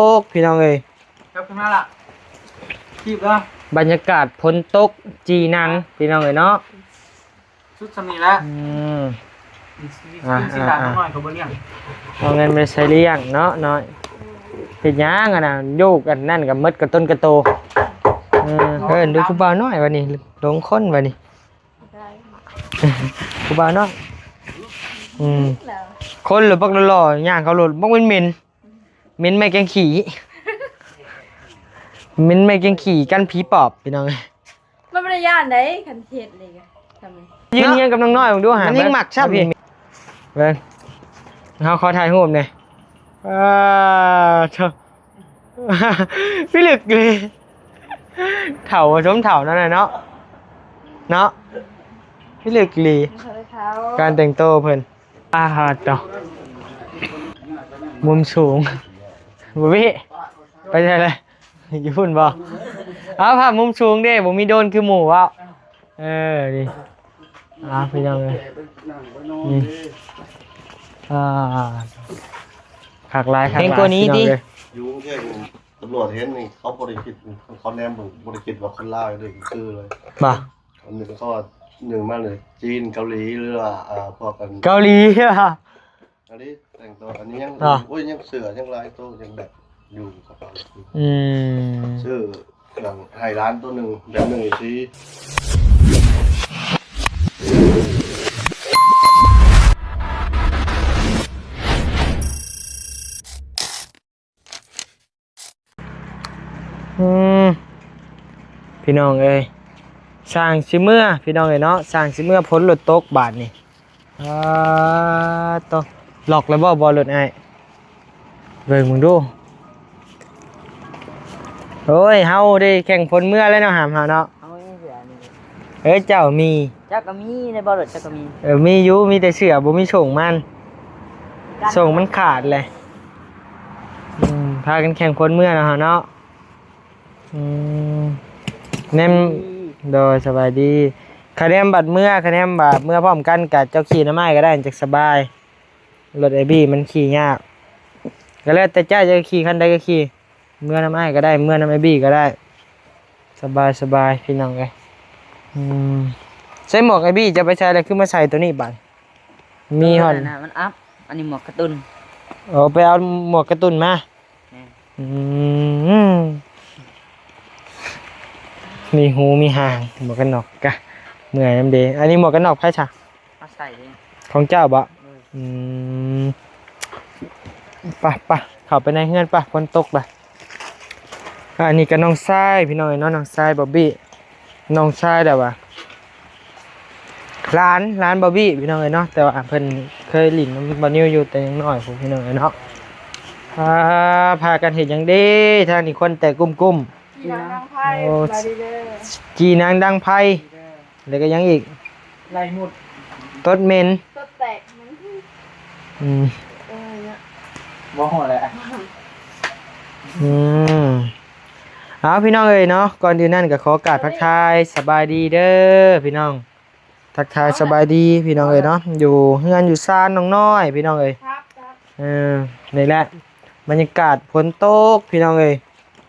ຕົກພີ່ນ້ອງເອີຍ ຈັບຂຶ້ນມາລະ ຄີບເດີ ບັນຍາກາດຝົນຕົກຈີ່ໜັງພີ່ນ້ອງເອີຍເນາະ ສຸດສ່ຳນີ້ແຫຼະ ອືມ ອ່າ ຊິຕາຍ ອ່າ ນ້ອຍກໍບໍ່ລ້ຽງ ເອົາເງິນໄປໃຊ້ລ້ຽງເນາະນ້ອຍ ເຮັດຫຍັງຫັ້ນນະ ລູກອັນນັ້ນກໍໝົດກະຕົນກະໂຕ ເອີ ເອີ້ນດູຜູ້ບ່າວນ້ອຍວ່ານີ້ ລົງຄົນວ່ານີ້ ຜູ້ບ່າວນ້ອຍ ອືມ ຄົນລະບັກຫຼໍ່ໆ ຍ່າງເຂົ້າລົດ ບັກເໝັນໆ ເໝັນໄມ້ແກງຂີ້ ເໝັນໄມ້ແກງຂີ້ກັນຜີປອບ ພີ່ນ້ອງ ມັນບໍ່ໄດ້ຢ້ານໃດ ຄັນເຮັດນີ້ກໍ ຢືນຮຽງກັບນ້ອງນ້ອຍເບິ່ງດູຫາ ມັນຍັງມັກຊ້ຳ ພີ່ ເບິ່ງ ເຮົາຂໍຖ່າຍຮູບແດ່ ອ່າ ເຈົ້າ ພິລຶກອີ່ຫຼີ ເຖົ້າສົມເຖົ້ານັ້ນແຫຼະເນາະ ເນາະ ພິລຶກອີ່ຫຼີ ການແຕ່ງໂຕເພິ່ນ ອ່າ ໂຕ ມຸມສູງ ບໍ່ເວ ໄປໃສລະ ຢູ່ພຸ້ນບໍ່ ເອົາພາບມຸມສູງເດ້ ບໍ່ມີໂດຣນຄືໝູ່ເວົ້າ ເອີ ນີ້ ອ່າ ພີ່ນ້ອງເອີຍ ນີ້ ອ່າ ຄັກຫຼາຍ ຄັກຫຼາຍ ເຮັງກວ່ານີ້ຕິ ຢູ່ກຸງເທບນີ້ ຕຳຫຼວດເຫັນນີ້ ເຂົາບໍ່ໄດ້ຄິດ ເຂົາແນມເບິ່ງ ບໍ່ໄດ້ຄິດວ່າຄົນລາວເດ້ ຄືເລີຍ ບໍ່ ອັນນີ້ເຂົາວ່າໜຶ່ງມາເລີຍ ຈີນ ເກົາຫຼີ ຫຼືວ່າ ເອີ ພວກກັນ ເກົາຫຼີ ອັນນີ້ແຕ່ງຕົວ ອັນນີ້ຍັງ ເນາະ ໂອ້ຍ ຍັງເສື້ອ ຍັງລາຍໂຕ ຍັງແບບຢູ່ກະເປົາ ອືມ ຊື້ ຫຍັງ ໃຫ້ຫຼານໂຕໜຶ່ງ ແບບໜຶ່ງ ສີ ອືມ ພີ່ນ້ອງເອີຍ ຊ່າງຊິເມືອ ພີ່ນ້ອງເອີຍເນາະ ຊ່າງຊິເມືອ ຝົນລົດຕົກບາດນີ້ ອ່າ ໂຕ ລັອກແລ້ວບໍ່ ບໍ່ລົດອ້າຍ ເບິ່ງເບິ່ງດູ ໂອ້ຍ ເຮົາໄດ້ແຂ່ງຝົນເມືອແລ້ວເນາະ ຫາມເຮົາເນາະ ເຮົາມີເສື້ອນີ້ ເອີ ເຈົ້າມີ ເຈົ້າກໍມີໃນບໍ່ລົດ ເຈົ້າກໍມີ ເອີ ມີຢູ່ ມີແຕ່ເສື້ອ ບໍ່ມີໂສ້ງມັນ ໂສ້ງມັນຂາດແຫຼະ ອືມ ພາກັນແຂ່ງຝົນເມືອເນາະ ເຮົາເນາະ ອືມ ແນມ ໂດຍ ສະບາຍດີ ຄະແນມບັດເມືອ ຄະແນມບັດເມືອພ້ອມກັນ ກະເຈົ້າຂີ່ນຳອ້າຍກໍໄດ້ ຈັກສະບາຍ ລົດອ້າຍບີມັນຂີ່ຍາກ ກໍແລ້ວແຕ່ເຈົ້າ ຈະຂີ່ຄັນໃດກໍຂີ່ ເມືອນຳອ້າຍກໍໄດ້ ເມືອນຳອ້າຍບີກໍໄດ້ ສະບາຍ ສະບາຍ ພີ່ນ້ອງເອີຍ ອືມ ໃສ່ໝວກອ້າຍບີ ຈະໄປໃສ່ແລ້ວ ຄືມາໃສ່ໂຕນີ້ບາດ ມີຮອດ ໂຕນັ້ນນະ ມັນອັບ ອັນນີ້ໝວກກາຕູນ ເອົາ ໄປເອົາໝວກກາຕູນມາ ແມ່ນ ອືມ ມີຫູມີຫາງ ໝວກກັນນັອກກະ ເມື່ອຍນຳເດ ອັນນີ້ໝວກກັນນັອກໃຜຊະ? ມາໃສ່ເດ້ ຂອງເຈົ້າບໍ? ເອີ ອືມ ໄປ ໄປ ເຂົ້າໄປໃນເຮືອນໄປ ຝົນຕົກລະ ອັນນີ້ກໍນ້ອງຊາຍ ພີ່ນ້ອງເອີຍເນາະ ນ້ອງຊາຍບອບບີ້ ນ້ອງຊາຍແລ້ວວ່າ ຫຼານ ຫຼານບອບບີ້ ພີ່ນ້ອງເອີຍເນາະ ແຕ່ວ່າເພິ່ນເຄີຍຫຼິ້ນນຳບ່າວນິວຢູ່ແຕ່ຍັງນ້ອຍພຸ້ນ ພີ່ນ້ອງເອີຍເນາະ ອ່າ ພາກັນເຮັດຫຍັງເດ້ ທາງນີ້ຄົນແຕ່ກຸ້ມໆ ຈີ່ນາງດັງໄພ ໂອ້ ສະບາຍດີເດີ ຈີ່ນາງດັງໄພ ແລ້ວກໍຫຍັງອີກ? ໄລ່ມຸດ ຕົດເໝັນ ຕົດແຕກ ອືມ ເອີ ບໍ່ຮູ້ແຫຼະ ອືມ ເອົາ ພີ່ນ້ອງເອີຍເນາະ ກ່ອນອື່ນນັ້ນກໍຂໍກາບທັກທາຍສະບາຍດີເດີພີ່ນ້ອງ ທັກທາຍສະບາຍດີພີ່ນ້ອງເອີຍເນາະ ຢູ່ເຮືອນຢູ່ຊານນ້ອງນ້ອຍພີ່ນ້ອງເອີຍ ເອີ ນີ້ແຫຼະ ບັນຍາກາດຝົນຕົກພີ່ນ້ອງເອີຍ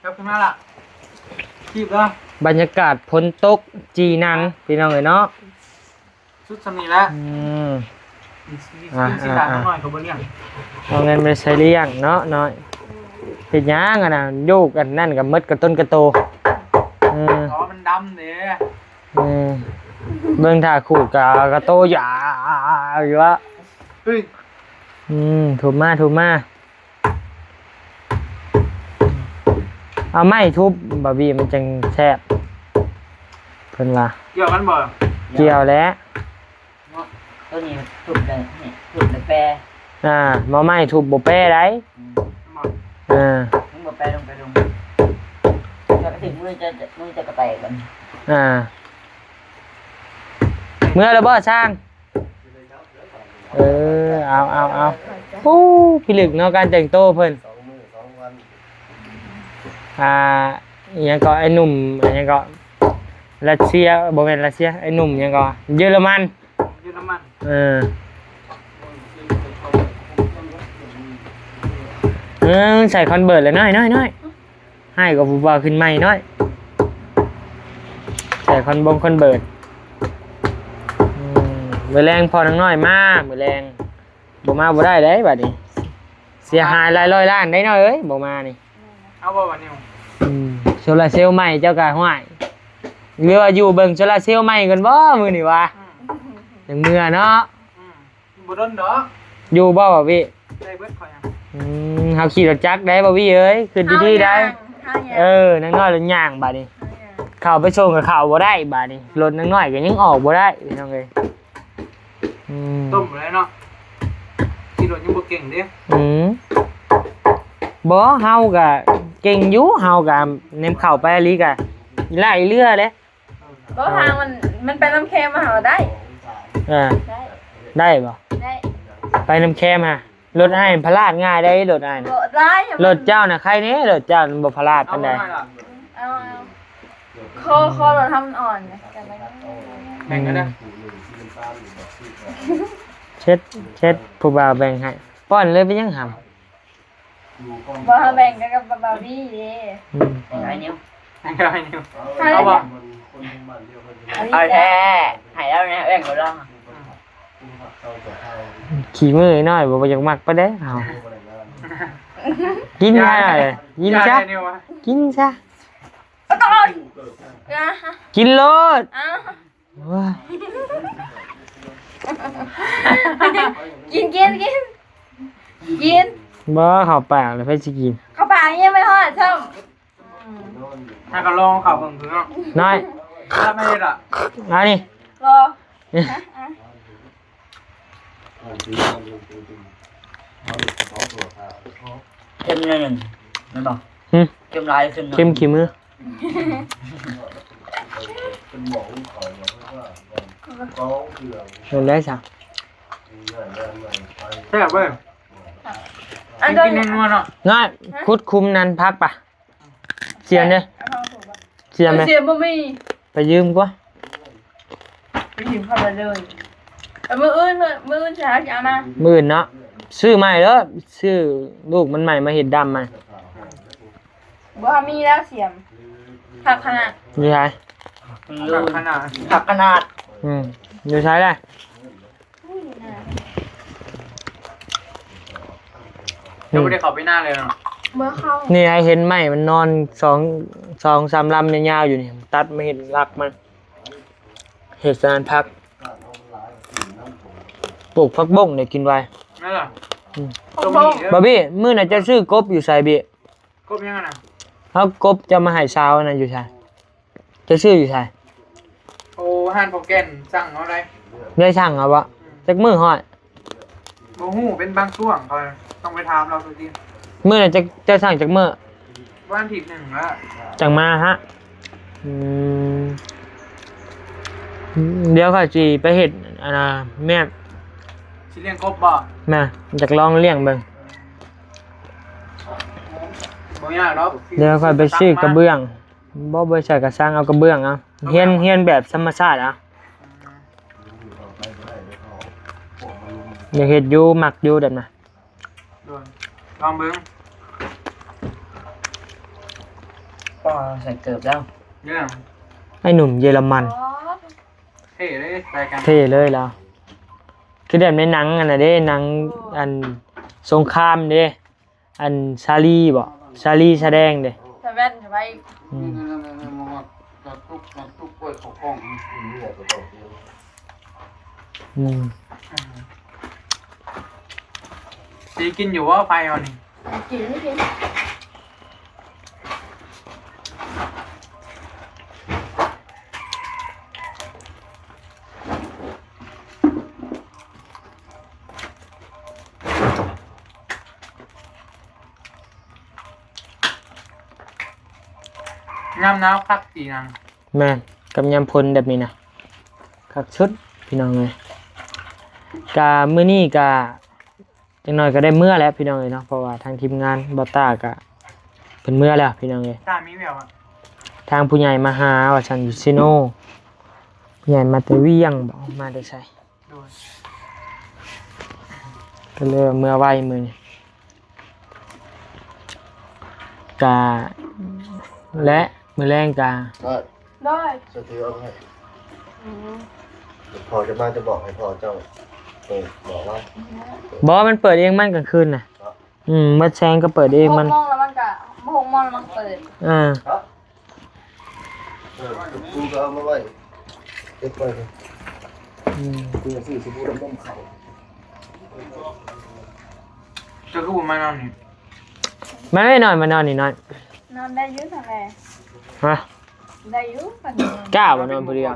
ຈັບຂຶ້ນມາລະ ຄີບເດີ ບັນຍາກາດຝົນຕົກຈີ່ໜັງພີ່ນ້ອງເອີຍເນາະ ສຸດສ່ຳນີ້ແຫຼະ ອືມ ອ່າ ຊິຕາຍ ອ່າ ນ້ອຍກໍບໍ່ລ້ຽງ ເອົາເງິນໄປໃຊ້ລ້ຽງເນາະນ້ອຍ ເຮັດຫຍັງຫັ້ນນະ ລູກອັນນັ້ນກໍໝົດກະຕົນກະໂຕ ເອີ ອໍ ມັນດຳເດ້ ເອີ ເບິ່ງຖ້າຂູດກະ ກະໂຕຢາວຢູ່ວະ ເຮີ້ຍ ອືມ ທຸບມາ ທຸບມາ ເອົາໄມ້ທຸບ ບາບີ ມັນຈັ່ງແຊບ ເພິ່ນວ່າ ກ່ຽວກັນບໍ່? ກ່ຽວແຫຼະ ເນາະ ໂຕນີ້ທຸບໄດ້ ນີ້ທຸບໄດ້ແປ ອ່າ ເອົາໄມ້ທຸບບໍ່ແປໃດ ອືມ ເອີ ມັນບໍ່ແປລົງໄປລົງ ແລ້ວກໍຖືກມືຈະ ມືຈະກະແຕກບັດນີ້ ອ່າ ເມືອແລ້ວບໍ່ຊ່າງ? ເອີ ເອົາ ເອົາ ເອົາ ໂອ້ ພິລຶກເນາະ ການແຕ່ງໂຕເພິ່ນ ອ່າ ອີ່ຫຍັງເກາະ ໄອ້ໜຸ່ມ ອີ່ຫຍັງເກາະ ຣັດເຊຍ ບໍ່ແມ່ນຣັດເຊຍ ໄອ້ໜຸ່ມຫຍັງເກາະ ເຢຍລະມັນ ເຢຍລະມັນ ເອີ ເອີ ເອີ ໃສ່ຄອນເບີດແລ້ວ ນ້ອຍ ນ້ອຍ ນ້ອຍ ໃຫ້ກໍຜູ້ບ່າວຂຶ້ນໃໝ່ ນ້ອຍ ໃສ່ຄອນບົງຄອນເບີດ. ອືມ ມື້ແລງພໍ່ນາງນ້ອຍມາ ມື້ແລງ ບໍ່ມາບໍ່ໄດ້ເດ້ບາດນີ້ ເສຍຫາຍຫຼາຍຮ້ອຍລ້ານເດ້ນ້ອຍເອີຍ ບໍ່ມານີ້. ເອົາບໍ່ບາດນີ້? ອືມ ໂຊລາເຊວໃໝ່ເຈົ້າກະ ຫ້ວຍ ຫຼືວ່າຢູ່ເບິ່ງໂຊລາເຊວໃໝ່ກ່ອນບໍ່ມື້ນີ້ຫວາ? ອືມ ຈັ່ງເມືອເນາະ. ອືມ ບໍ່ດົນດອກ. ຢູ່ບໍ່ ບ່າວວິ? ໄດ້ເບິດຂ້ອຍຫຍັງ. ອືມ ເຮົາຂີ່ລົດຈັກໄດ້ ບ່າວວິເອີຍ ຄືດີໆໄດ້. ເຮົາຍ່າງ ເອີ ນາງນ້ອຍລົດຍ່າງບາດນີ້ ເຮົາຍ່າງ ເຂົ້າໄປສົ່ງກໍເຂົ້າບໍ່ໄດ້ບາດນີ້ ລົດນາງນ້ອຍກໍຍັງອອກບໍ່ໄດ້ ພີ່ນ້ອງເອີຍ. ອືມ ຕົ້ມແລ້ວເນາະ ຂີ່ລົດຍັງບໍ່ເກັ່ງເດ້. ອືມ ບໍ່ ເຮົາກະເກັ່ງຢູ່ ເຮົາກະແນມເຂົ້າໄປອີ່ຫຼີກະຫຼາຍເຫຼືອເດ້. ບໍ່ ທາງມັນ ມັນໄປນ້ຳແຄມມາຫາໄດ້. ເອີ ໄດ້ ໄດ້ບໍ່? ໄດ້ ໄປນ້ຳແຄມຫາ ລົດອ້າຍພະລາດງ່າຍໄດ໋ ລົດອ້າຍນະ. ບໍ່ໄດ້ ລົດເຈົ້ານະໄຄແນ່ ລົດເຈົ້າມັນບໍ່ພະລາດປານໃດ. ເອົາ ເອົາ ຂໍ ຂໍລົດເຮົາມັນອ່ອນ ແບ່ງກັນເດີ. ເຊັດ ເຊັດ ຜູ້ບ່າວແບ່ງໃຫ້ ປ້ອນເລີຍ ເປັນຫຍັງຫຳ? ບໍ່ ເຮົາແບ່ງກັນກັບບາບາບີເດ້. ອືມ ໃຫ້ນ້ອຍໜິວ ໃຫ້ນ້ອຍໜິວ ໃຫ້ ເອົາບໍ່? ເອົາແທ້ ໃຫ້ແລ້ວນະ ແບ່ງກັນລະ. ອືມ ຂີ້ມືນ້ອຍ ບໍ່ ບໍ່ຢາກມັກປານໃດເຮົາ. ກິນຊະ ກິນຊະ ກິນຊະ ກິນໂລດ. ໂອ້ຍ ກິນ ກິນ ກິນ ກິນ. ບໍ່ ເຂົ້າປາກແລ້ວໃຜຊິກິນ? ເຂົ້າປາກຍັງບໍ່ຮອດຊ້ຳ. ອືມ ຖ້າກໍລອງເຂົ້າເບິ່ງເນາະ ນ້ອຍ ລະແມ່ນລະ ອັນນີ້ ບໍ່ ເຄັມໜ້ອຍໜຶ່ງ ແມ່ນບໍ່? ຫຶ ເຄັມຫຼາຍຂຶ້ນເນາະ ເຄັມຂີ້ມື. ເປັນໄດ້ຊະ ແຊບເວີຍ ອັນ ກິນແນວເນາະ. ນ້ອຍ ຂຸດຂຸມນັ້ນຜັກປະ ສຽມເດ້ ສຽມເດ້ ສຽມບໍ່ມີ ໄປຢືມກວ່າ ໄປຢືມເຂົາໄປເລີຍ. ເອີ ມື້ອື່ນ ມື້ ມື້ອື່ນຊິຫາຊິເອົາມາ ມື້ອື່ນເນາະ ຊື້ໃໝ່ເດີ ຊື້ລູກມັນໃໝ່ມາເຮັດດຳໃໝ່. ບໍ່ມີແລ້ວສຽມ ຄັກຂະໜາດ. ຢູ່ໃສ? ຄັກຂະໜາດ ຄັກຂະໜາດ. ອືມ ຢູ່ໃສລະ? ເຈົ້າບໍ່ໄດ້ເຂົ້າໄປນານເລີຍເນາະ? ບໍ່ເຂົ້າ. ນີ້ ອ້າຍເຫັນໄມ້ມັນນອນສອງ ສອງສາມລຳຍາວໆຢູ່ນີ້ ຕັດມາເຮັດຫຼັກມັນ ເຮັດສານຜັກ ປູກຜັກບົ້ງໄດ້ກິນໄວ. ນັ້ນລະ. ອືມ ຕົງນີ້ເດີ ບາບີ ມື້ນັ້ນເຈົ້າຊື້ກົບຢູ່ໃສບີ? ກົບຫຍັງຫັ້ນນະ? ເອົາ ກົບເຈົ້າມາໃຫ້ຊາວນັ້ນຢູ່ໃສ? ເຈົ້າຊື້ຢູ່ໃສ? ໂອ້ ຮ້ານພໍ່ແກ່ນສັ່ງເອົາໄດ໋. ໄດ້ສັ່ງເອົາບໍ່? ອືມ ຈັກມື້ຮອດ? ບໍ່ຮູ້ ເປັນບາງຊ່ວງ ຂ້ອຍຕ້ອງໄປຖາມລາວຕົວຈິງ. ມື້ນັ້ນເຈົ້າ ເຈົ້າສັ່ງຈັກມື້? ວັນອາທິດໜຶ່ງລະ ຈັ່ງມາຫະ. ອືມ ດຽວຂ້ອຍຊິໄປເຮັດ ອັນນ່າ ແມ່ນ ຊິລ້ຽງກົບບໍ່? ແມ່ນ ຢາກລອງລ້ຽງເບິ່ງ. ບໍ່ຍາກດອກ ດຽວຂ້ອຍໄປຊື້ກະເບື້ອງ. ບໍ່ ບໍ່ໃສ່ກະສັງ ເອົາກະເບື້ອງເອົາ. ຮຽນ ຮຽນແບບທຳມະຊາດເອົາ. ຢາກເຮັດຢູ່ ມັກຢູ່ແບບນັ້ນ. ໂດຍ ລອງເບິ່ງ. ກໍໃສ່ເກີບແລ້ວ ເດ້. ໄອ້ໜຸ່ມເຢຍລະມັນ ເທ່ເລີຍ ໃສ່ກັນ ເທ່ເລີຍລາວ. ຄືແບບໃນໜັງອັນນັ້ນເດ້ ໜັງ ໂອ້ ອັນສົງຄາມເດ້. ອັນຊາລີບໍ? ຊາລີສະແດງເດ້. ໃສ່ແວ່ນເຂົ້າໄປອີກ. ອືມ ອືມ ຊິກິນຢູ່ບໍ່ໄຟເຮົານີ້? ກິນ ກິນ. ຍາມໜາວຄັກອີ່ຫຍັງ. ແມ່ນ ກັບຍາມຝົນແບບນີ້ນະ ຄັກສຸດພີ່ນ້ອງເອີຍ. ກະມື້ນີ້ກະ ຈັກໜ້ອຍກໍໄດ້ເມືອແລ້ວພີ່ນ້ອງເອີຍເນາະ ເພາະວ່າທາງທີມງານບໍ່ຕ້າກໍເພິ່ນເມືອແລ້ວພີ່ນ້ອງເອີຍ. ຕ້າມີແວວອະ ທາງຜູ້ໃຫຍ່ມາຫາວ່າຊັ້ນ ຢູ່ເຊໂນ. ຜູ້ໃຫຍ່ມາແຕ່ວຽງບໍ ມາແຕ່ໃສ? ໂດຍ ກໍເລີຍເມືອໄວມື້ນີ້. ກະ ອືມ ແລະ ມື້ແລງກະ ໄດ້ ໂດຍ ສະຖືເອົາໃຫ້ ອືມ ພໍ່ຈະມາຈະບອກໃຫ້ພໍ່ເຈົ້າ ເອີ ບອກລາວ ບໍ່ ມັນເປີດເອງມັນກາງຄືນນະ ເນາະ ອືມ ໝົດແສງກໍເປີດເອງມັນ ຫົກໂມງແລ້ວມັນກະ ຫົກໂມງແລ້ວມັນເປີດ ເອີ ເອີ ກູກໍເອົາມາໄວ້ ເກັບໄວ້ເດີ ອືມ ກູຈະຊື້ສະບູ້ ນ້ຳນົມເຂົ້າ ເຈົ້າຄືບໍ່ມານອນນີ້ ມາໄວ້ໜ້ອຍ ມານອນນີ້ໜ້ອຍ ນອນໄດ້ຢູ່ຫັ້ນແຫຼະ ຮະ ໄດ້ຢູ່ ປານນີ້ ກ້າບໍ່ນອນຜູ້ດຽວ?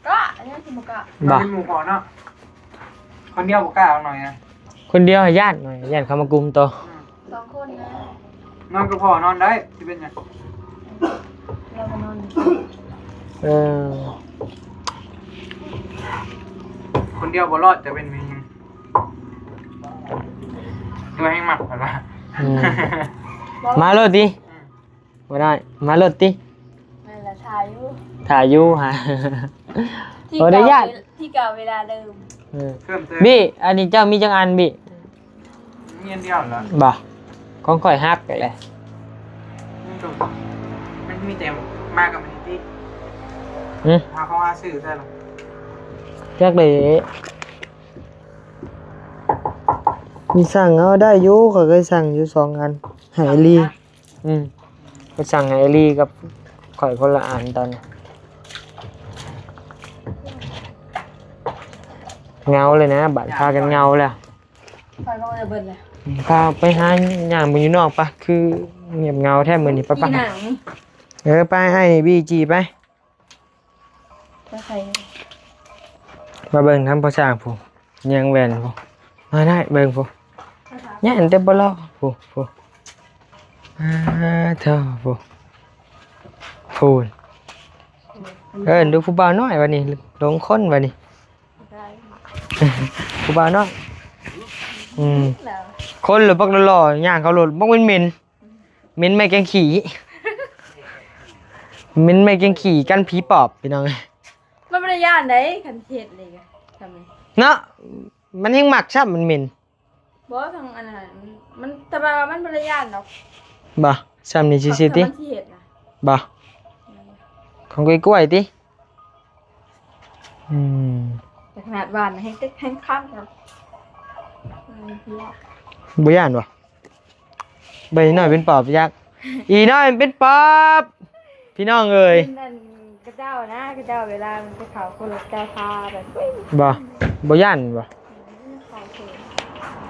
ກ້າ ອັນນີ້ຄືບໍ່ກ້າ ບໍ່ ເປັນໝູ່ພໍ່ເນາະ ຄົນດຽວບໍ່ກ້າເອົາໜ້ອຍນະ ຄົນດຽວຢ້ານໜ້ອຍ ຢ້ານເຂົາມາກຸມໂຕ ອືມ ສອງຄົນນະ ນອນກັບພໍ່ນອນໄດ້ ຊິເປັນຫຍັງ ລາວກໍນອນ ເອີ ຄົນດຽວບໍ່ລອດ ຈະເປັນແມ່ຍິງ ແຕ່ວ່າແຮງມັກ ເພິ່ນວ່າ ອືມ ມາໂລດຕິ ອືມ ບໍ່ໄດ້ ມາໂລດຕິ ແມ່ນລະ ຖ້າຢູ່ ຖ້າຢູ່ຫາ ທີ່ ໂອ້ ໄດ້ ເກົ່າ ຢ້ານ ທີ່ເກົ່າເວລາເດີມ ເອີ ເພີ່ມເຕີມ ບີ ອັນນີ້ເຈົ້າມີຈັກອັນບີ? ມີອັນດຽວລະ ບໍ່ ຂອງຂ້ອຍຫັກໄປແລ້ວ ມັນກໍ ມັນມີແຕ່ມາກັບມັນຕິ ຫື ຫາຂອງຫາຊື້ໃສ່ລະ ຈັກເດ້ ມີສັ່ງເອົາໄດ້ຢູ່ ຂ້ອຍເຄີຍສັ່ງຢູ່ສອງອັນ ໃຫ້ອີ່ຫຼີ ອືມ ໄປສັ່ງໃຫ້ອີ່ຫຼີກັບຂ້ອຍຄົນລະອັນຕອນນີ້ ເຫງົາເລີຍນະ ບາດພາກັນເຫງົາແລ້ວ ຂ້ອຍກໍເບິດແລ້ວ ພາໄປຫາຍ່າງເບິ່ງຢູ່ນອກປະ ຄືງຽບເຫງົາແທ້ມື້ນີ້ ໄປ ໄປ ເອີ ໄປ ອ້າຍບີຈີ່ໄປ ມາເບິ່ງນຳພໍ່ຊ່າງພຸ້ນ ຍ່າງແວ່ນພຸ້ນ ມາໄດ້ເບິ່ງພຸ້ນ ຍ່າງແຕ່ບໍ່ລໍ ພຸ້ນ ພຸ້ນ ອາ ເຖົ້າ ພຸ້ນ ພຸ້ນ ເອີ້ນດູຜູ້ບ່າວນ້ອຍບາດນີ້ ຫຼົງຄົນບາດນີ້ ຜູ້ບ່າວນ້ອຍ ອືມ ຄົນລະບັກຫຼໍ່ໆ ຍ່າງເຂົ້າລົດບັກເໝັນໆ ເໝັນໄມ້ແກງຂີ້ ເໝັນໄມ້ແກງຂີ້ກັນຜີປອບ ພີ່ນ້ອງເອີຍ ມັນບໍ່ໄດ້ຢ້ານໃດ ຄັນເຮັດນີ້ກະ ເນາະ ມັນແຮງມັກຊ້ຳ ມັນເໝັນ ບໍ່ ທາງອັນນັ້ນ ມັນ ແຕ່ວ່າມັນບໍ່ໄດ້ຢ້ານດອກ ບໍ່ ຊ້ຳນີ້ຊື່ໆຕິ ມັນຊິເຮັດນະ ບໍ່ ຂອງກ້ວຍໆຕິ ອືມ ແຕ່ຂະໜາດຫວ່ານແຮງເຕັກແຮງຄັນເນາະ ອືມ ບໍ່ຢ້ານບໍ່? ໃບໜ້ອຍເປັນປອບຈັກ ອີນ້ອຍເປັນປອບ ພີ່ນ້ອງເອີຍ ເປັນອັນ ຂະເຈົ້ານະ ຂະເຈົ້າເວລາມັນໄປເຂົ້າຄົນລະເຈົ້າພາໄປ ບໍ່ ບໍ່ຢ້ານບໍ່?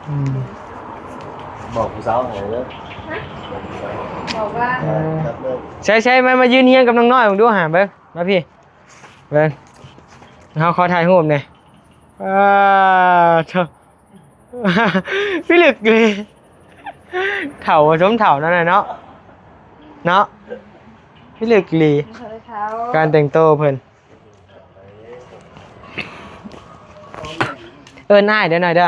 ອືມ ບອກຜູ້ສາວໃຫ້ເດີ ຮະ ບອກວ່າ ເອີ ຈັບເລີຍ ໃສ່ໆ ມາ ມາຢືນຮຽງກັບນ້ອງນ້ອຍເບິ່ງດູຫາ ເບິ່ງ ມາພີ້ ເບິ່ງ ເຮົາຂໍຖ່າຍຮູບແດ່ ອາ ໂທ້ ພິລຶກອີ່ຫຼີ ເຖົ້າສົມເຖົ້ານັ້ນນະເນາະ ເນາະ ພິລຶກອີ່ຫຼີ ເຂົາເຖົ້າ ການແຕ່ງໂຕເພິ່ນ ເອີ້ນອ້າຍເດີ ນ້ອຍເດີ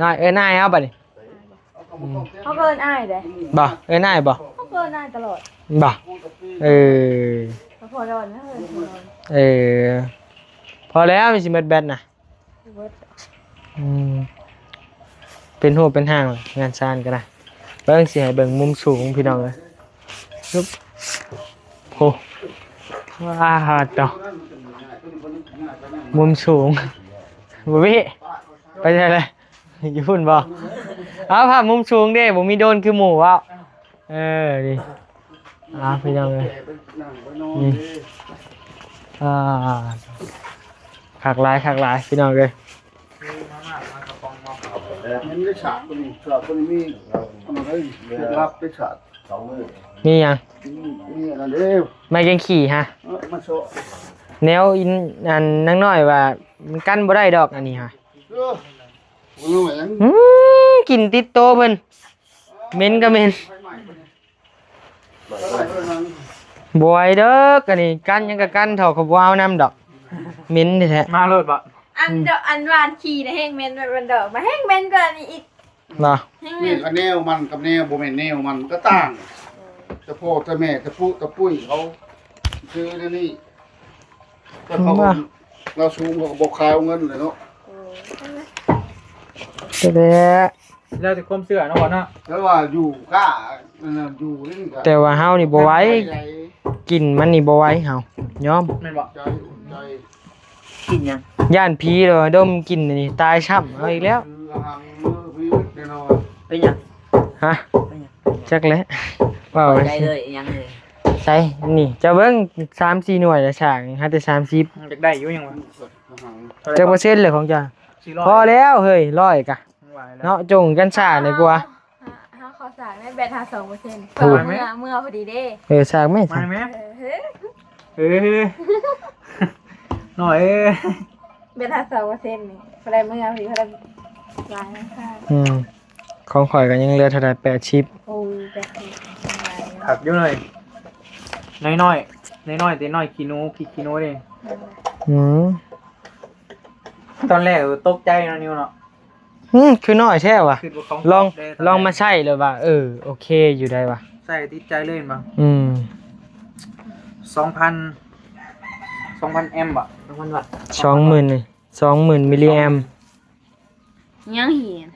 ນ້ອຍ ເອີ້ນອ້າຍເຮົາບັດນີ້ ອືມ ເຮົາກໍເອີ້ນອ້າຍເດ້ ບໍ່ ເອີ້ນອ້າຍບໍ່ ເຮົາກໍເອີ້ນອ້າຍຕະຫຼອດ ບໍ່ ເອີ ພໍດອນນະ ເອີ ພໍແລ້ວ ມັນຊິໝົດແບັດນະ ອືມ ເປັນຮູບເປັນຮ່າງ ເຮືອນຊານກໍໄດ້ ເບິ່ງ ຊິໃຫ້ເບິ່ງມຸມສູງ ພີ່ນ້ອງເອີຍ ໂອ້ ວ້າໂທ້ ມຸມສູງ ບໍ່ເວ ໄປໃສລະ ຢູ່ພຸ້ນບໍ່? ເອົາ ພາບມຸມສູງເດ້ ບໍ່ມີໂດຣນຄືໝູ່ເວົ້າ ເອີ ນີ້ ອ່າ ພີ່ນ້ອງເອີຍ ນີ້ ອ່າ ຄັກຫຼາຍ ຄັກຫຼາຍ ພີ່ນ້ອງເອີຍ ມັນໄດ້ສາດຕົວນີ້ ສາດຕົວນີ້ມີອັນນັ້ນເດ້ ເຮັດລັບໄດ້ສາດ ມີຫຍັງ? ມີ ມີອັນນັ້ນເດ້ ໄມ້ແກງຂີ້ຫະ ເອີ ມາໂຊະ ແນວອີນ ອັນນາງນ້ອຍວ່າ ມັນກັນບໍ່ໄດ້ດອກ ອັນນີ້ຫະ ເອີ ບໍ່ຮູ້ຫຍັງ ອືມ ກິ່ນຕິດໂຕເພິ່ນ ເໝັນກໍເໝັນ ບໍ່ໄຫວເດີ ອັນນີ້ກັນຫຍັງກໍກັນເຖາະ ເຂົາບໍ່ເອົານຳດອກ ເໝັນແທ້ໆ ມາໂລດບໍ່ ອັນ ອັນຫວ່ານຂີ້ນະແຮງເໝັນ ແບບມັນດອກ ມາແຮງເໝັນກວ່ານີ້ອີກ ເນາະ ແຮງເໝັນ ແມ່ນ ອັນແນວມັນກັບແນວບໍ່ແມ່ນແນວມັນ ມັນກໍຕ່າງ ແຕ່ພໍ່ແຕ່ແມ່ ແຕ່ປຸ ແຕ່ປຸ້ຍເຂົາ ຄືແນວນີ້ ແຕ່ເຂົາ ລາວສູງ ເຂົາກໍບໍ່ຂາຍເອົາເງິນແຫຼະເນາະ ເອີ ແທ້ ແລ້ວແຕ່ຄວາມເຊື່ອເນາະ ເນາະ ແຕ່ວ່າຢູ່ກ້າ ອັນນັ້ນຢູ່ນີ້ກໍ ແຕ່ວ່າເຮົານີ້ບໍ່ໄຫວ ໄປໄດ້ ກິ່ນມັນນີ້ບໍ່ໄຫວ ເຮົາຍອມ ແມ່ນບໍ່? ໃຈ ໃຈ ກິ່ນຫຍັງ? ຢ້ານຜີໂດນດົມກິ່ນນີ້ຕາຍຊ້ຳ ເອົາອີກແລ້ວ ຄືອາຫານມື້ພີດແນ່ນອນ ເປັນຫຍັງ? ຮະ? ເປັນຫຍັງ? ຈັກແຫຼະ ເວົ້າ ໄດ້ເລີຍ ອີຫຍັງເລີຍ? ໃສ ນີ້ ເຈົ້າເບິ່ງ ສາມສີ່ໜ່ວຍລະ ສ້າງໃຫ້ແຕ່ສາມສິບ ຢາກໄດ້ຢູ່ຫຍັງວະ? ອາຫານ ຈັກເປີເຊັນເລີຍຂອງເຈົ້າ? ສີ່ຮ້ອຍ ພໍແລ້ວເຮີ້ຍ ຮ້ອຍກະ ເນາະ ຈົ່ງກັນຊ້າດີກວ່າ ເຮົາ ເຮົາຂໍສ້າງໄດ້ແບດຫ້າສອງເປີເຊັນ ພໍ ເມື່ອ ເມື່ອພໍດີເດ້ ເອີ ສ້າງແມ່ ມາແມ່ ເອີ ເອີ ນ້ອຍເອີຍ ແບດຫ້າສອງເປີເຊັນນີ້ ພໍໄດ້ເມື່ອພໍດີ ພໍໄດ້ຫຼາຍ ອືມ ຂອງຂ້ອຍກໍຍັງເຫຼືອເທົ່າໃດ ແປດສິບ ໂອ້ຍ ແປດສິບ ຄັກຢູ່ເລີຍ ນ້ອຍໆ ນ້ອຍໆ ແຕ່ນ້ອຍຂີ້ໜູ ຂີ້ ຂີ້ໜູເດ້ ອືມ ຕອນແລກກໍຕົກໃຈເນາະ ນິວເນາະ ອືມ ຄືນ້ອຍແທ້ຫວາ ຄືວ່າຂອງ ລອງ ເດ້ ລອງມາໃຊ້ແລ້ວວ່າ ເອີ ໂອເຄຢູ່ໄດ໋ຫວາ ໃຊ້ຕິດໃຈເລີຍແມ່ນບໍ່? ອືມ ສອງພັນ ສອງພັນແອມບະ ສອງພັນວັດ ສອງໝື່ນ ສອງໝື່ນມິລລີແອມ ຍັງເຫັນ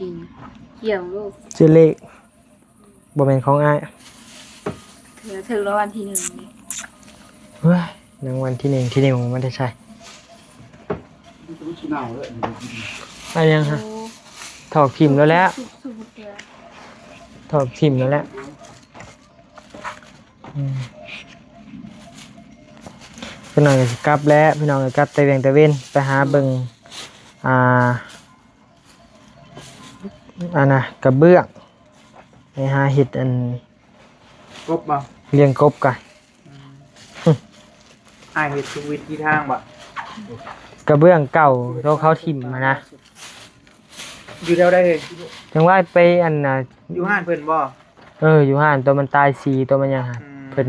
ດິນ ກ່ຽວໂລກ ເຈເລກ ບໍ່ແມ່ນຂອງອ້າຍ ຖືກລາງວັນທີໜຶ່ງ ເຮີ້ຍ ລາງວັນທີໜຶ່ງ ທີໜຶ່ງມັນໄດ້ໃຊ້ ອາຫຍັງຮະ ໂອ້ ຖອກຖິ້ມແລ້ວແຫຼະ ຖອກຖິ້ມແລ້ວແຫຼະ ອືມ ເພິ່ນວ່າຊິກັບແລ້ວ ພີ່ນ້ອງເອີຍ ກັບແຕ່ວຽງແຕ່ເວັນ ໄປຫາເບິ່ງ ອ່າ ອັນນະ ກະເບື້ອງ ໄປຫາເຮັດອັນ ກົບບໍ່? ລ້ຽງກົບກະ ອືມ ອ້າຍເຮັດທຸກວິທີທາງບໍ່? ກະເບື້ອງເກົ່າໂຕເຂົາຖິ້ມຫັ້ນນະ ຢູ່ແຖວໃດເອີຍ? ຈັ່ງວ່າໄປອັນນະ ຢູ່ຮ້ານເພິ່ນບໍ່? ເອີ ຢູ່ຮ້ານ ໂຕມັນຕາຍສີ ໂຕມັນຫຍັງຫັ້ນ ອືມ ເພິ່ນ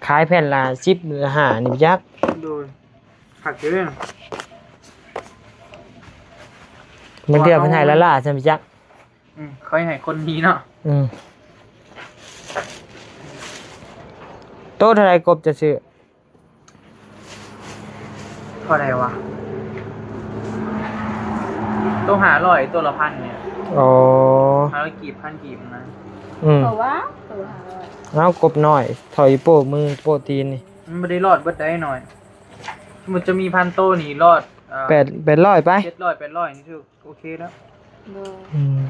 ຂາຍແຜ່ນລະສິບ ຫຼື ຫ້າ ນີ້ບໍ່ຈັກ ໂດຍ ຄັກຢູ່ເດ້ ບາງເທື່ອເພິ່ນໃຫ້ລ້າໆ ຊັ້ນບໍ່ຈັກ ອືມ ເຂົາໃຫ້ຄົນດີເນາະ ອືມ ໂຕເທົ່າໃດກົບຈະຊື້? ເທົ່າໃດວະ? ໂຕຫ້າຮ້ອຍ ໂຕລະພັນນີ້ ອໍ ຫ້າຮ້ອຍກີບ ພັນກີບນະ ອືມ ເພາະວ່າໂຕຫ້າຮ້ອຍ ເອົາ ກົບນ້ອຍ ເທົ່າອີໂປ້ມືໂປ້ຕີນນີ້ ມັນບໍ່ໄດ້ລອດເບິດໃດ໋ນ້ອຍ ສົມມຸດຈະມີພັນໂຕນີ້ລອດ ເອີ ແປດ ແປດຮ້ອຍໄປ ເຈັດຮ້ອຍ ແປດຮ້ອຍນີ້ຖືກ ໂອເຄແລ້ວ ໂດຍ ອືມ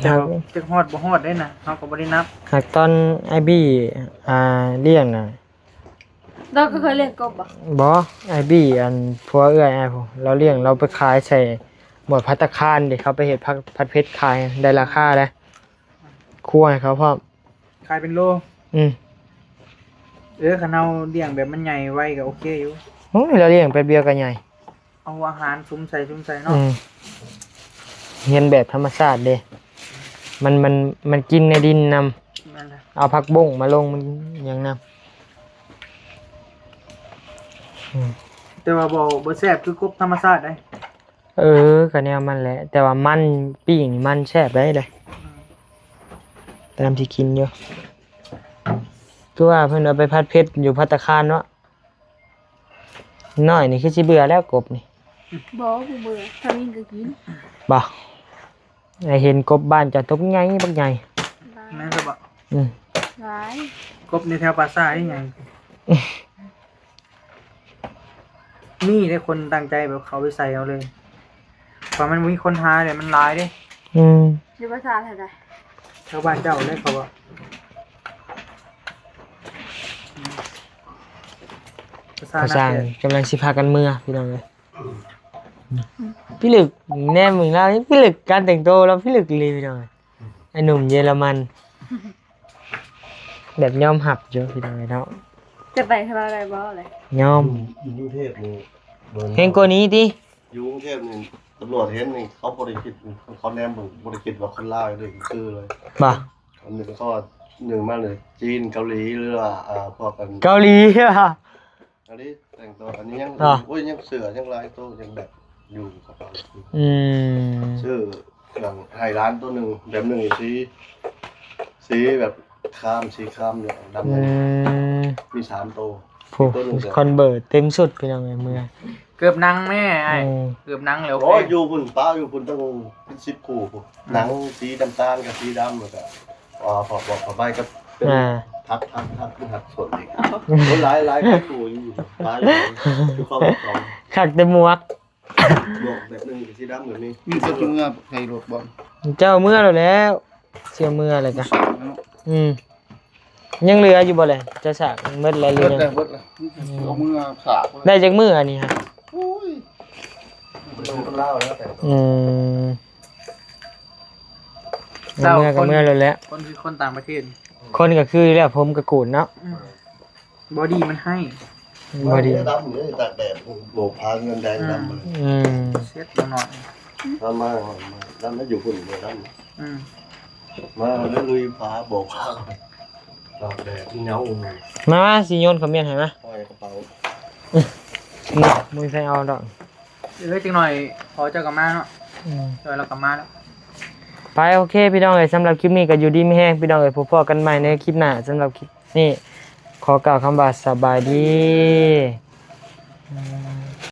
ແຕ່ວ່າ ຫາກ ຈັກຮອດບໍ່ຮອດເດ້ນະ ເຮົາກໍບໍ່ໄດ້ນັບ ຫາກຕອນອ້າຍບີ ອ່າ ລ້ຽງນະ ລາວກໍເຄີຍລ້ຽງກົບບໍ່? ບໍ່ ອ້າຍບີ ອັນ ຜົວເອື້ອຍອ້າຍພຸ້ນ ລາວລ້ຽງ ລາວໄປຂາຍໃສ່ໝວດພັດຕາຄານເດ້ ເຂົາໄປເຮັດຜັດ ຜັດເຜັດຂາຍ ໄດ້ລາຄາເດ້ ຄົວໃຫ້ເຂົາພ້ອມ ຂາຍເປັນໂລ ອືມ ເອີ ຄັນເຮົາລ້ຽງແບບມັນໃຫຍ່ໄວກໍໂອເຄຢູ່ ໂອ້ຍ ລາວລ້ຽງແປັບດຽວກໍໃຫຍ່ ເອົາອາຫານສຸມໃສ່ ສຸມໃສ່ເນາະ ອືມ ຮຽນແບບທຳມະຊາດເດ້ ມັນ ມັນ ມັນກິນໃນດິນນຳ ແມ່ນແຫຼະ ເອົາຜັກບົ້ງມາລົງ ມັນຫຍັງນຳ ອືມ ແຕ່ວ່າບໍ່ ບໍ່ແຊບຄືກົບທຳມະຊາດໃດ ເອີ ກໍແນວມັນແຫຼະ ແຕ່ວ່າມັນ ປີ້ງນີ້ມັນແຊບໄດ໋ເດ້ ອືມ ຕາມທີ່ກິນຢູ່ ຄືວ່າເພິ່ນເອົາໄປຜັດເຜັດຢູ່ພັດຕາຄານເນາະ ນ້ອຍນີ້ຄືຊິເບື່ອແລ້ວກົບນີ້ ບໍ່ ບໍ່ເບື່ອ ຖ້າມີກໍກິນ ບໍ່ ໄດ້ເຫັນກົບບ້ານເຈົ້າຕົວໃຫຍ່ບັກໃຫຍ່ ຫຼາຍ ແມ່ນບໍ່? ອືມ ຫຼາຍ ກົບໃນແຖວປ່າຊ້ານີ້ໃຫຍ່ ມີເດ້ຄົນຕັ້ງໃຈແບບເຂົ້າໄປໃສ່ເອົາເລີຍ ເພາະມັນບໍ່ມີຄົນຫາເດ້ ມັນຫຼາຍເດ້ ອືມ ຢູ່ພາສາເທົ່າໃດ? ແຖວບ້ານເຈົ້າເດ້ເຂົາເວົ້າ ພາສາ ພາສາ ນາແກ ກຳລັງຊິພາກັນເມືອ ພີ່ນ້ອງເອີຍ ອືມ ພິລຶກ ແນມເບິ່ງລາວນີ້ ພິລຶກ ການແຕ່ງໂຕລາວພິລຶກອີ່ຫຼີ ພີ່ນ້ອງເອີຍ ໄອ້ໜຸ່ມເຢຍລະມັນ ແບບຍອມຮັບຢູ່ ພີ່ນ້ອງເອີຍເນາະ ຈະໄປກັບລາວໄດ້ບໍ່ລະ? ຍອມ ຢູ່ ຢູ່ກຸງເທບນີ້ ເຫັນກວ່ານີ້ຕິ? ຢູ່ກຸງເທບນີ້ ຕຳຫຼວດເຫັນນີ້ ເຂົາບໍ່ໄດ້ຄິດ ເຂົາແນມເບິ່ງ ບໍ່ໄດ້ຄິດວ່າຄົນລາວເດ້ ຄືເລີຍ ບໍ່? ອັນນີ້ເຂົາວ່າ ໜຶ່ງມາເລີຍ ຈີນ ເກົາຫຼີ ຫຼືວ່າ ອ່າ ພວກກັນ ເກົາຫຼີ ເກົາຫຼີ ແຕ່ງຕົວ ອັນນີ້ຍັງ ອ່າ ໂອ້ຍ ຍັງເສື້ອ ຍັງຫຼາຍໂຕ ຍັງແບບຢູ່ກັບເຂົາ ອືມ ຊື້ເຄື່ອງໃຫ້ຫຼານໂຕໜຶ່ງ ແບບໜຶ່ງ ສີ ສີແບບຄາມ ສີຄາມນີ້ ດຳ ອືມ ມີສາມໂຕ ໂອ້ ໂຕໜຶ່ງ ຄອນເວີດເຕັມຊຸດ ພີ່ນ້ອງເອີຍ ເມືອ ເກີບໜັງແມ່ອ້າຍ ອືມ ເກີບໜັງແລ້ວ ໂອ້ຍ ໂອເຄ ຢູ່ພຸ້ນ ປ້າຢູ່ພຸ້ນຕັ້ງເປັນສິບຄູ່ພຸ້ນ ໜັງສີນ້ຳຕານກັບສີດຳ ແລ້ວກໍ ອ່າ ຜ້າບອກຜ້າໃບກັບເປັນ ອ່າ ທັດ ທັດ ທັດ ທັດສົນອີກ ໂອ້ຍ ຫຼາຍ ຫຼາຍຄູ່ຢູ່ ຫຼາຍຢູ່ ຢູ່ຄອບສອງ ຄັກແຕ່ໝວກ ໝວກແບບໜຶ່ງກໍສີດຳແບບນີ້ ມີແຕ່ເມືອໃສ່ລົດບໍ່ ເຈົ້າເມືອແລ້ວແຫຼະ ຊິເມືອແລ້ວກະ ອືມ ຍັງເຫຼືອຢູ່ບໍ່ແຫຼະ ຈະສາກໝົດແລ້ວຫຼື ເບິດແລ້ວ ຍັງ ເບິດແລ້ວ ອືມ ເອົາເມືອສາກ ໄດ້ຈັກມື້ອັນນີ້ຮະ ໂອ້ຍ ເອົາເມືອກໍເມືອແລ້ວແຫຼະ ຄົນຄືຄົນຕ່າງປະເທດ ຄົນກໍຄືຢູ່ແລ້ວ ຜົມກໍໂກນເນາະ ອືມ ບໍດີ້ມັນໃຫ້ ບໍດີ້ ດຳເລີຍ ຕາກແດດ ໂບກຜ້າເງິນແດງດຳເລີຍ ອືມ ເຊັດໜ້ອຍ ດຳມາ ດຳມາຢູ່ພຸ້ນເລີຍ ດຳ ອືມ ມາແລ້ວລຸຍຜ້າ ໂບກຜ້າ ຕາກແດດເໜົາ ມາ ຊິໂຍນຄອມເມັນໃຫ້ມາ ຫ້ອຍກະເປົາ ບໍ່ມີໃຜເອົາດອກ ເອີ ຈັກໜ່ອຍພໍເຈົ້າກໍມາເນາະ ອືມ ຈອຍລາວກໍມາແລ້ວ ໄປ ໂອເຄ ພີ່ນ້ອງເອີຍ ສຳລັບຄລິບນີ້ກໍຢູ່ດີມີແຮງ ພີ່ນ້ອງເອີຍ ພົບພໍ້ກັນໃໝ່ໃນຄລິບໜ້າ ສຳລັບຄລິບນີ້ ຂໍກ່າວຄຳວ່າສະບາຍດີ ອືມ.